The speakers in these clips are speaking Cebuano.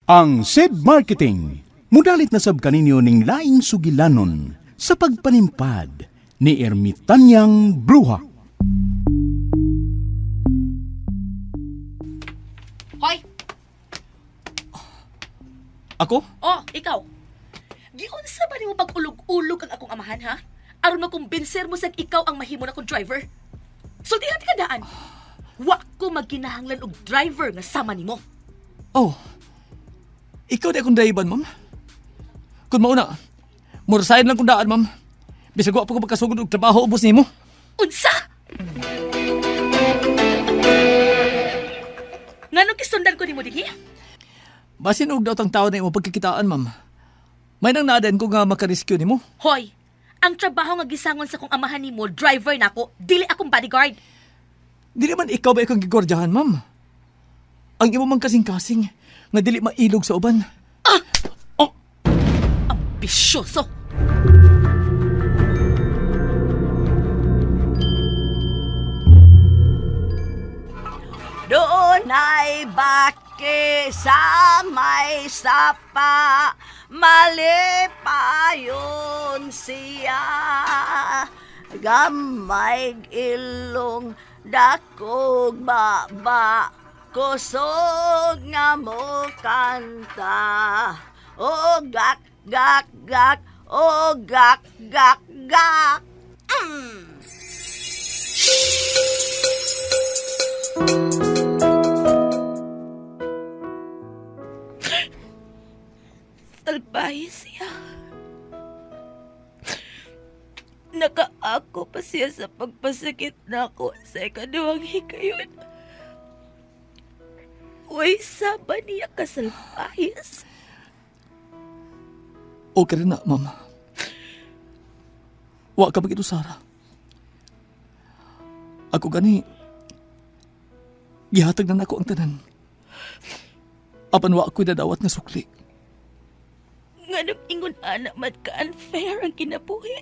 Ang SED Marketing, mudalit na sab kaninyo ning laing sugilanon sa pagpanimpad ni Ermitanyang Bruha. Hoy! Ako? Oh, ikaw. Giunsa ba nimo pag-ulog-ulog ang akong amahan, ha? Aron makumbinser mo sag ikaw ang mahimo na kong driver. Sultihan ka daan. Wa ko magkinahanglan og driver nga sama nimo. Oh. Ikaw di akong driver, ma'am. Kung mauna, murasahin lang kong daan, ma'am. Bisag wa pa ko pagkasugod og trabaho ubos nimo. Unsa? Nganong gisundan ko nimo dinhi? Basin og daot ang tao na imo pagkakitaan, ma'am. May nang naadan ko nga makarescue nimo. Hoy, ang trabaho nga gisangon sa kong amahan nimo, driver nako, dili akong bodyguard. Dili man ikaw ba ikang gigordyahan, ma'am? Ang imo mang kasing-kasing nga dili mailog sa uban. Oh, Ambisyoso. Doon ay baki sa may sapa, malipayon siya. Gamay ilong dakog baba, kusog nga mo kanta. O gak, gak, gak, o gak, gak, gak. Salbahe siya. Nakaako pa siya sa pagpasakit nako sa ikaduhang hikayon. Uy, saba niya kasalbahis. Okay rin na, ma'am. Wa ka bagito, Sara. Ako gani, gihatag na nako ang tanan. Apan wa ako'y dadawat nga sukli. Nganong ingon ana man ka unfair ang kinabuhi.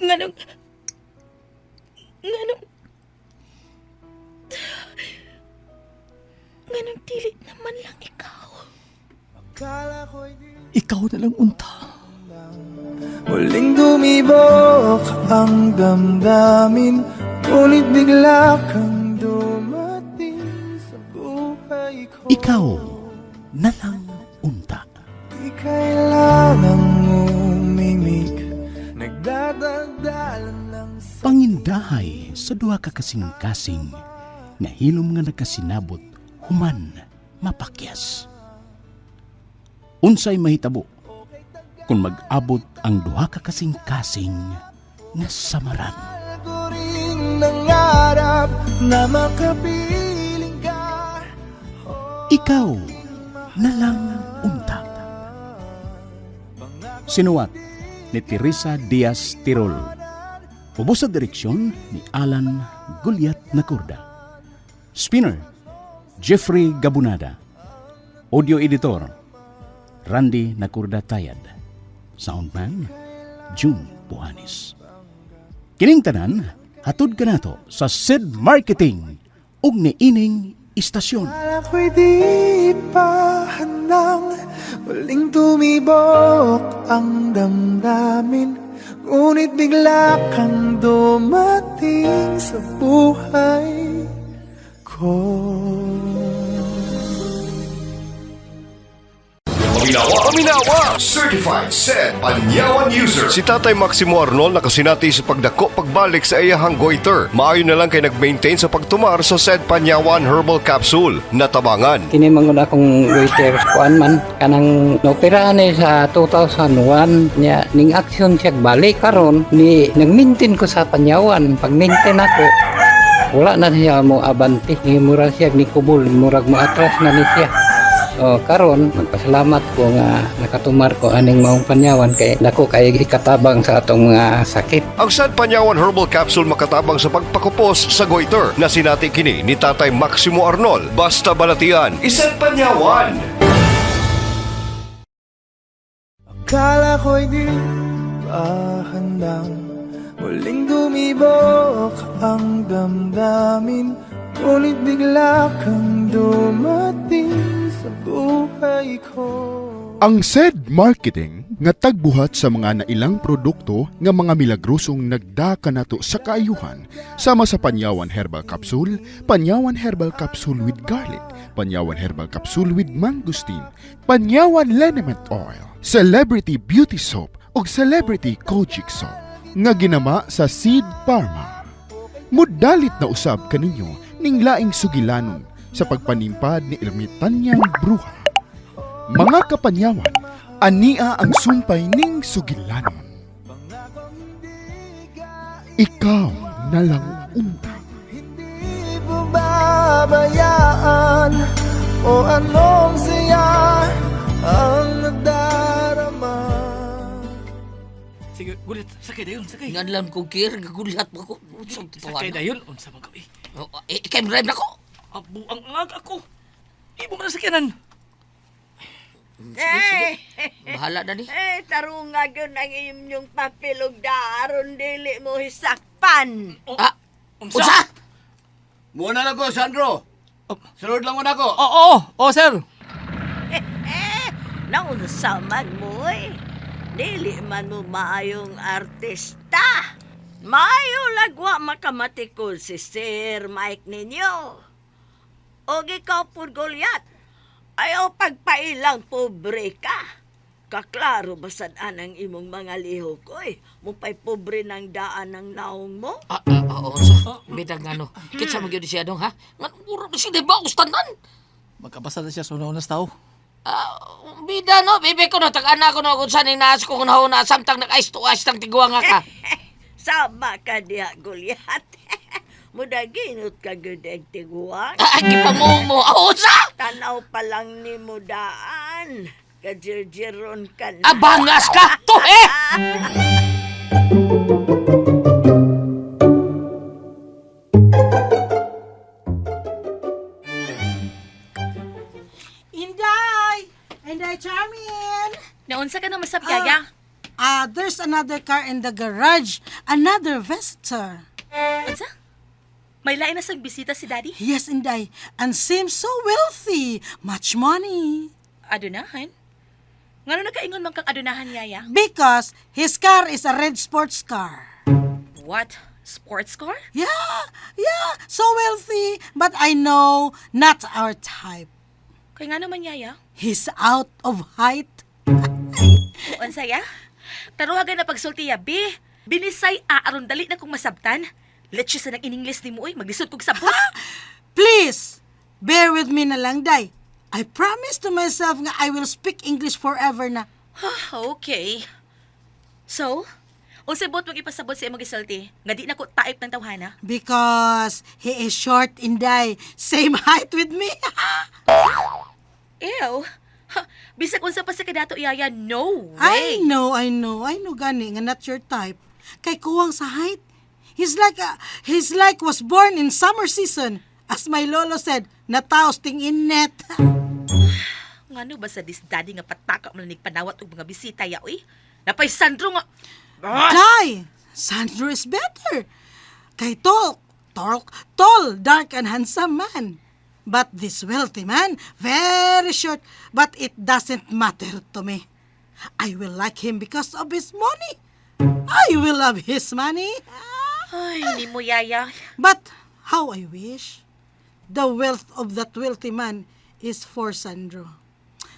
Nganong nganong nganong dili naman lang ikaw. Ikaw na lang unta. Muling tumibok ang damdamin, ngunit bigla kang dumating sa buhay ko. Ikaw na lang unta. Di kailangang umimik, nagdadaldalan lang sa Pangindahay sa duha ka kasing-kasing nga hilom nga nagkasinabot human mapakyas. Unsay mahitabo kung mag-abot ang duha ka kasing-kasing nga samaran. ko rin nangarap na makapiling ka. Ikaw na lang unta. Sinuwat ni Teresa Diaz Tirol. Ubos sa direksyon ni Alan Gulyat Nakurda. Spinner, Jeffrey Gabunada. Audio editor, Randy Nakurda Tayad. Soundman, June Buhanis. Kining tanan, hatod kanato sa Sid Marketing ug niining istasyon. Akala ko'y di pa handang muling tumibok ang damdamin, ngunit bigla kang dumating sa buhay ko. Paminawa! Paminawa! Certified said Panyawan user. Si Tatay Maximo Arnold nakasinati sa pagdako pagbalik sa iyahang goiter. Maayo na lang kay nag-maintain sa pagtumar sa said Panyawan Herbal Capsule. Natabangan. Kini man gud akong waiter kuan man kanang naoperahan ni sa 2001 niya ning action siya balik karon ni nagmintin ko sa Panyawan. Pag maintain ako, wala na siya mo abanti, ni mura siya ni kubol, murag mo atras na ni siya. O karon magpasalamat ko nga nakatumar ko aning maong Panyawan kay dako kay ikatabang sa atong mga sakit. Ang sad Panyawan Herbal Capsule makatabang sa pagpakupos sa goiter. Nasinati kini ni Tatay Maximo Arnold. Basta balatian, isang Panyawan! Akala ko'y di pa handang muling tumibok ang damdamin, ngunit bigla kang dumating. ko. Ang said marketing nga tagbuhat sa mga nailang produkto nga mga milagrosong nagdaka nato sa kaayuhan sama sa Panyawan Herbal Capsule, Panyawan Herbal Capsule with Garlic, Panyawan Herbal Capsule with Mangosteen, Panyawan Liniment Oil, Celebrity Beauty Soap ug Celebrity Kojic Soap nga ginama sa Seed Pharma. Mudalit na usab kaninyo ning laing sugilanon sa pagpanimpad ni Ermitanyang Bruha. Mga kapanyawan, ania ang sumpay ning sugilanon. Ikaw na lang unta. Hindi pababayaan o anong saya ang nadarama. Sige, gulit. Sakay dayon, sakay. Nganlan ko kir, gagulat mo ko. Unsang Sakay tuwan. dayon. Unsa man ka, eh. Eh, kay drive na ko. Abo ang ag ako. Imo man ang sakyanan. Sige, sige. Bahala na ni. Eh, tarunga gyud ang inyong papilog da aron dili mo hisakpan. Ah, Unsa? unsa? Muna lang ko, Sandro. Oh. Sunod lang muna ko. Oo, oo, oo, sir. Eh, naunsa man mo eh. Dili man mo maayong artista. Maayo lagwa makamatikol si Sir Mike ninyo. O ikaw po, Goliath. Ayaw pagpailang pobre ka. Kaklaro basad-an ang imong mga lihok, oy. Mupay pobre ng daan ng naong mo. Ah, ah, ah, unsa? Bitag ngano. Kinsa man gyud siya dong ha? Ngan uro si di ba ustanan? Magkabasa na siya sa una-una sa tao. Ah, bida no, bebe ko no, tag-ana ko no, kung saan yung naas ko kung nauna, samtang nag-ice to ice tang tiguang nga ka. Sama ka diha, Goliath. Mudaginot ka gud ang tiguang. Ah, gipamumo. Ah, unsa? Tanaw pa lang ni mo daan. Kajirjiron ka na. Abangas ka! To eh! Inday! Inday Charmin! Naunsa ka na masab, Yaya? Ah, there's another car in the garage. Another visitor. Unsa? May lain na sang bisita si Daddy? Yes, Inday. And seems so wealthy. Much money. Adunahan? Ngano nakaingon man kang adunahan, Yaya? Because his car is a red sports car. What? Sports car? Yeah, so wealthy. But I know not our type. Kay nga naman, Yaya. He's out of height. Unsa ya? Taruhagan na pagsulti ya, bi. Binisay a aron dali na kong masabtan. Let's sa nang in-English ni mo oy, maglisod kog sabot. Please, bear with me na lang, Day. I promise to myself nga I will speak English forever na. Okay. So, unsay buot mong ipasabot sa imong gisulti? Nga di na ko type ng tawhana. Because he is short, Inday. Same height with me. Ew. Ha, bisag unsa pa sa kadato yaya, no way. I know, I know, I know gani nga not your type. Kay kuwang sa height. He's like was born in summer season. As my lolo said, nataos ting innet. Ngano ba sa this daddy nga pataka man nig panawat og mga bisita ya oy? Napay Sandro nga. Die! Sandro is better. Kay tall, tall, tall, dark and handsome man. But this wealthy man, very short, but it doesn't matter to me. I will like him because of his money. I will love his money. Ay, ni mo yaya. But how I wish the wealth of that wealthy man is for Sandro.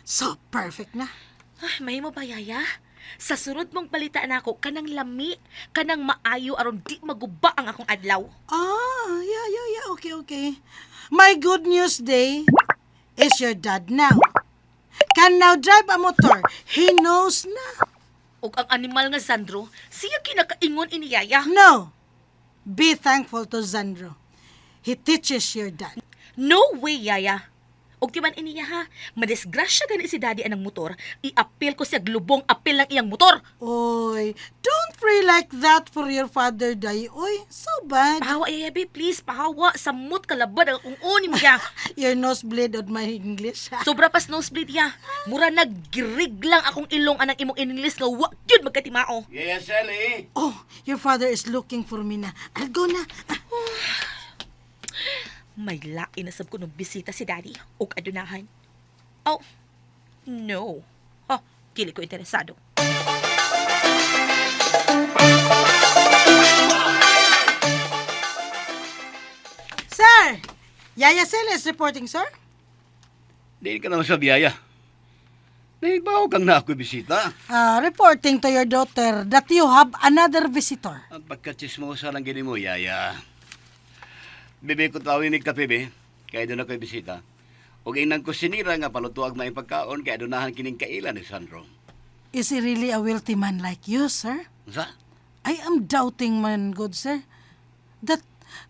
So perfect na. Ay, mahimo ba yaya? Sa sunod mong balita nako kanang lami, kanang maayo aron di maguba ang akong adlaw. Ah, yeah. Okay. My good news day is your dad now. Can now drive a motor. He knows na. Ug ang animal nga Sandro, siya kinakaingon ini yaya. No. Be thankful to Sandro. He teaches your dad. No way, yaya. Ug ti man iniya ha, madisgrasya gani si daddy anang motor, iapil ko siya glubong apil lang iyang motor. Oy, don't pray like that for your father, Day. Oy, so bad. Pahawa yaya be, please, pahawa. Samot kalabad ang akong uni mo ya. Your nose bleed on my English. Sobra pas nosebleed ya. Mura naggirig lang akong ilong anang imong English nga wa gyud magkatimao. Yes, Sally. Oh, your father is looking for me na. I'll go na. Ah, May lain na sab ko nung bisita si daddy ug adunahan. Oh. No. Ha, dili ko interesado. Sir! Yaya Sel is reporting, sir. Di ka naman sa biyaya. Nahibaw kang na ako bisita. Ah, reporting to your daughter that you have another visitor. Ang pagkachismosa lang gini mo, Yaya. Bebe ko tawin ni kape, be. Kaya doon ako'y bisita. O inang ko sinira nga palutuag may pagkaon kaya donahan kining kailan ni Sandro. Is he really a wealthy man like you, sir? Unsa? I am doubting man, good sir.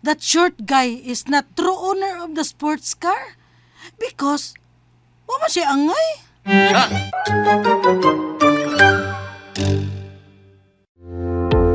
That short guy is not true owner of the sports car. Because, wa man siya angay. Sa?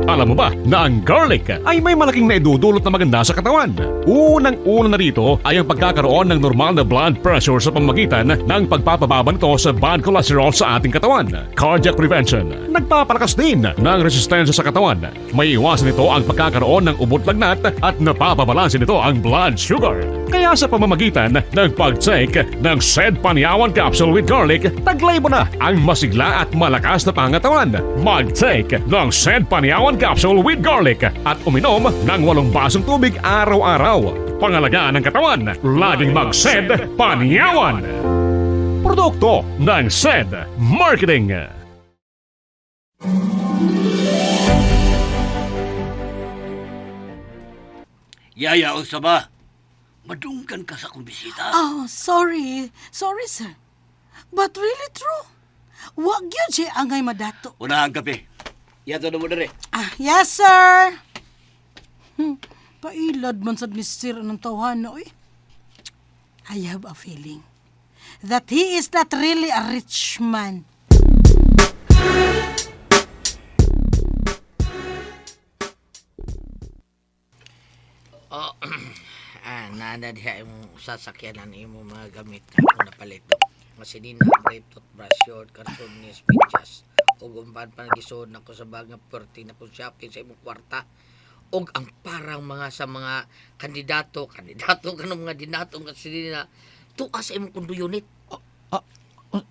Alam mo ba na ang garlic ay may malaking naidudulot na maganda sa katawan? Unang-una na rito ay ang pagkakaroon ng normal na blood pressure sa pamamagitan ng pagpapababa nito sa bad cholesterol sa ating katawan. Cardiac prevention, nagpapalakas din ng resistensya sa katawan. May iwasan nito ang pagkakaroon ng ubot lagnat at napapabalanse nito ang blood sugar. Kaya sa pamamagitan ng pag-take ng said Panyawan Capsule with Garlic, taglay mo na ang masigla at malakas na pangatawan. Mag-take ng said Panyawan Capsule with Garlic at uminom ng 8 basong tubig araw-araw. Pangalagaan ang katawan, laging mag-SED Panyawan! Produkto ng SED Marketing. Yaya, unsa ba? Madunggan ka sa akong bisita. Oh, sorry. Sorry, sir. But really true. Wa gyud siya angay madato. Unahan kape. Yato na mo dere. Ah, yes, sir. Pailad man sad ni sir ng tawhana, oy. I have a feeling that he is not really a rich man. Oh, nana diha imong sasakyanan imo mga gamit na akong napalit. Masinina, brief, toothbrush, short, kartones, medyas. Ug umpan pa nagisod nako sa bag nga perti na kong shopping sa imong kwarta. Og ang parang mga sa mga kandidato, kandidato kanong mga dinato nga sinina, tuwa sa imong kondo unit. Ah,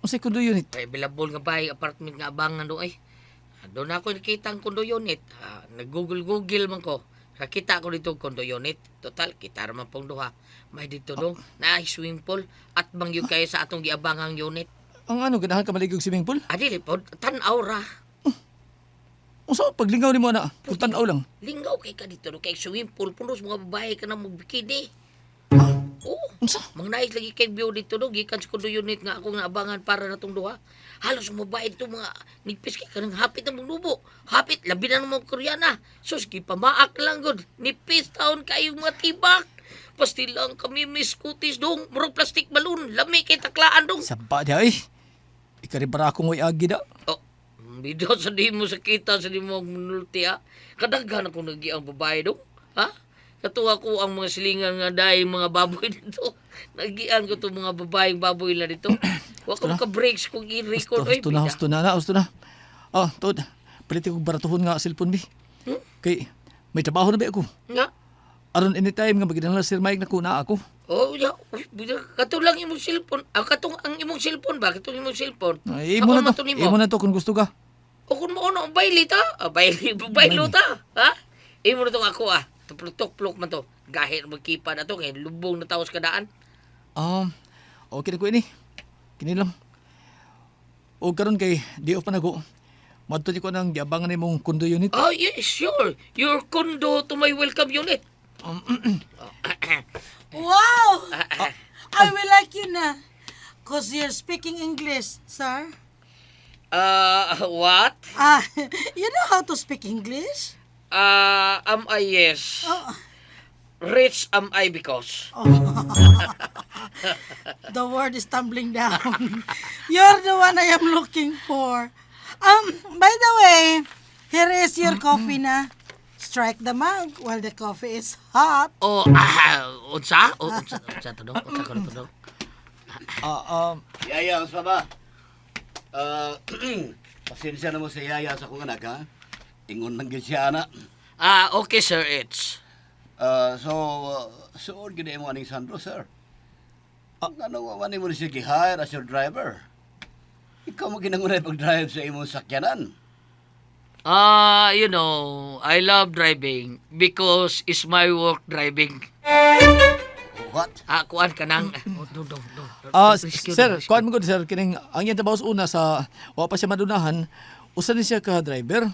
unsay kondo unit? Kay available nga bahay, apartment nga abangan do ay. Doon ako nakita ang kondo unit. Ah, nag-google-google man ko. Nakita ko dito ang kondo unit. Total, kita raman pong duha. May dito dong, na swimming pool at bangyo kayo sa atong giabangang unit. Ang ano, ganahan ka maligog swimming pool? Adili po, tan-aw ra. Unsa paglingaw nimo ana? Kung tan-aw lang. Lingaw kay ka dito, no? Kay swimming pool, punos mga babae ka na magbikini. Oo. Unsa? Mga nais lagi kay view dito no, gikan sa kondo unit nga akong naabangan para na tong duha. Halos ang babae dito mga nipis kay kanang hapit ang maglubo. Hapit labi na ng mga Koreana. Sus gipamaak lang gud. Nipis taon kayo mga tibak. Pastil lang kami miss kutis dong, murag plastic balloon, lami kay taklaan dong. Saba diha ay. Ikaribara ako ngoy agi da. Oh, bida sa di mo sakita sa di mo munulti ha. Kadaghan ako nagiang babae dong. Ha? Katuwa ko ang mga silingan nga dahil mga baboy dito. Nagian ko itong mga babaeng baboy na dito. Wa ko ka-breaks kung i-record. Oy, Husto na, bida. husto na, na, husto na. Ah, tuod. Palit ko baratuhon nga cellphone bi. Kay may trabaho na ba ako? Nga? Aron anytime nga magdala Sir Mike na kuna ako. Oh, ya. Uy, bida. Kato lang imong cellphone. Ah, katong ang imong cellphone ba? Katong imong cellphone. Ay, imo Ako na man to. to nimo. Imo na to kung gusto ka. O kung mo ano, bayli ta. Ah, bayli, baylo ta. Ha? Imo na tong ako ah. Tuplok-tuplok man to. Gahit magkipa na to. Kaya lubong na taos kadaan. Okay na ko ini. Kini lang. O karon kay di off pa na ko. Madto ko nang giabangan nimong kondo unit. Oh, yeah, sure. Your condo to my welcome unit. Wow! I will like you na. Cause you're speaking English, sir. What? Ah, you know how to speak English? Am I yes. Oh. Rich am I because. The word is tumbling down. You're the one I am looking for. By the way, here is your coffee na. Strike the mug while the coffee is hot. Oh, unsa? Oh, unsa, unsa to dong? Unsa ko na to dong? Yaya, unsa ba? Ah, pasensya na mo sa Yaya sa akong anak, ha? Ingon lang gyud siya, ana. Ah, okay sir, it's. So, suod gyud mo aning Sandro, sir. Ano, wala mo siya gi-hire as your driver? Ikaw mo ginangunay pag-drive sa imong sakyanan. Ah, I love driving because it's my work driving. What? Ah, kuan ka nang. Oh, dong, dong, dong. Ah, Rescue, sir, rescue. kuan mo gud sir kining ang iyang trabaho sa una sa wa pa siya madunahan, usa ni siya ka driver.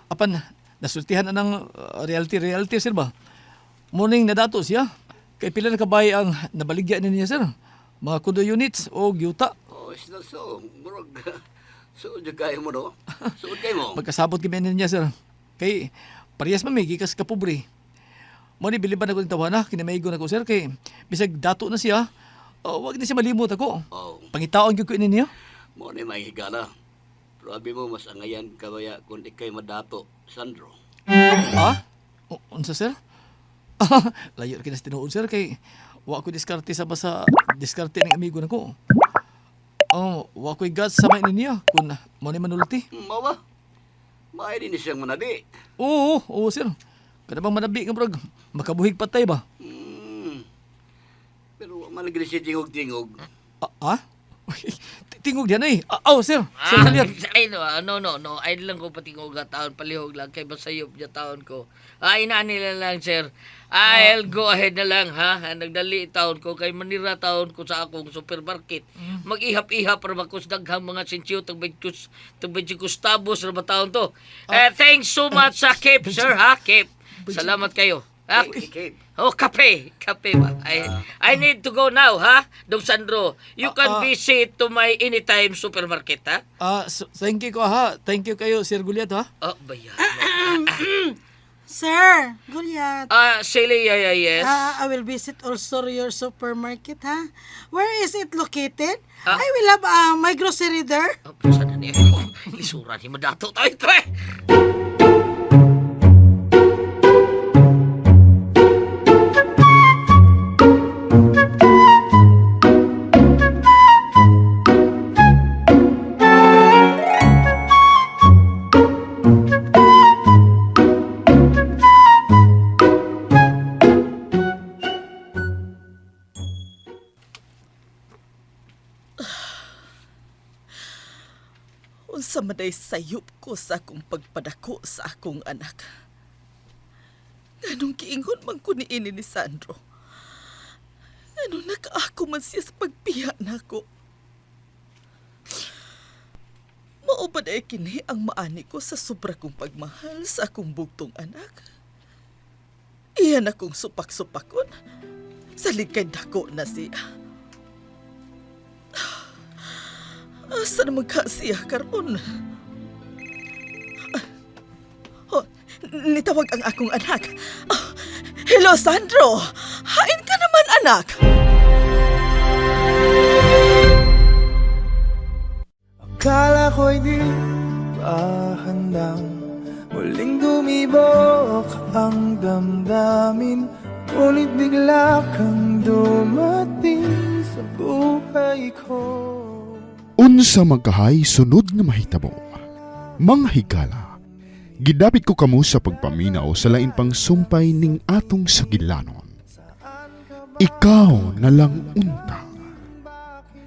Apan nasultihan na ng reality reality sir ba. Morning nadato siya. Kay pila na kabay ang nabaligya ni niya sir. Mga kudo units o yuta. Oh, is that so? Murag, suod jud kayo mo, no? Suod kayo mo. Magkasabot kami niya sir. Kay parehas man may gikas ka pobre. Mo ni biliban ako ng tawana, kinamaigo na ko sir kay bisag dato na siya. Wag na siya malimot ako. Oh, Pangitaon gyud ko ini niya. mo ni may higala. Pero abi mo, mas angayan kabaya kung ikay madato, Sandro. Ah? Unsa sir? Layo ra kina sa tinuod sir kay wa ko diskarte sa basa diskarte ng amigo nako. Oh, wa ko'y guts sa may niya kun mo ni manulti. Mao ba? Maay din siyang manabi. Oo, oo sir. Kada bang manabi nga brog, makabuhig patay ba? Pero wa man lagi siya tingog-tingog. Ah? Ah? Tingog diyan eh. Ah, oh, sir. Sir Ah, Kaliat. ay, no, ah, no, no, no. Ay lang ko patingog nga taon, palihog lang. Kay basayop niya taon ko. Ay, inaan nila lang, sir. I'll go ahead na lang, ha? Ah, nagdali taon ko. Kay manira taon ko sa akong supermarket. Mag-ihap-ihap para makus daghang mga sensyo, tag 25 tabos ra ba taon to. Eh, thanks so much sa Cape, sir, ha? Cape. Salamat kayo. Ha? Cape. Oh, kape. Kape ba? I need to go now, ha? Dong Sandro, you can visit to my anytime supermarket, ha? Ah, so, thank you ko ha. Thank you kayo Sir Guliat ha. Oh, bayan. Sir, Goliath. Ah, Celia, yeah, yes. Ah, I will visit also your supermarket, ha? Where is it located? Ah. I will have my grocery there. Oh, saan na niya? Oh, lisura ni Madato tayo, tre! Unsa maday sayop ko sa akong pagpadako sa akong anak. Nganong giingon man ko niini ni Sandro. Nganong nakaako man siya sa pagbiya nako. Mao ba day kini ang maani ko sa sobra kong pagmahal sa akong bugtong anak? Iyan akong supak-supakon. Salig kay dako na siya. Asa naman ka siya karon? Ah, oh, nitawag ang akong anak. Oh, hello, Sandro. Hain ka naman, anak. Akala ko'y di pa handang muling dumibok ang damdamin. Ngunit bigla kang dumating sa buhay ko. Unsa magkahay sunod nga mahitabo. Mga higala, gidapit ko kamo sa pagpaminaw sa lain pang sumpay ning atong sugilanon. Ikaw na lang unta.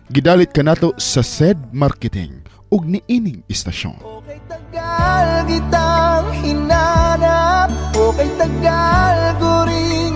Gidalit kanato sa said marketing ug niining istasyon. Okay tagal kitang hinanap. Okay tagal ko rin.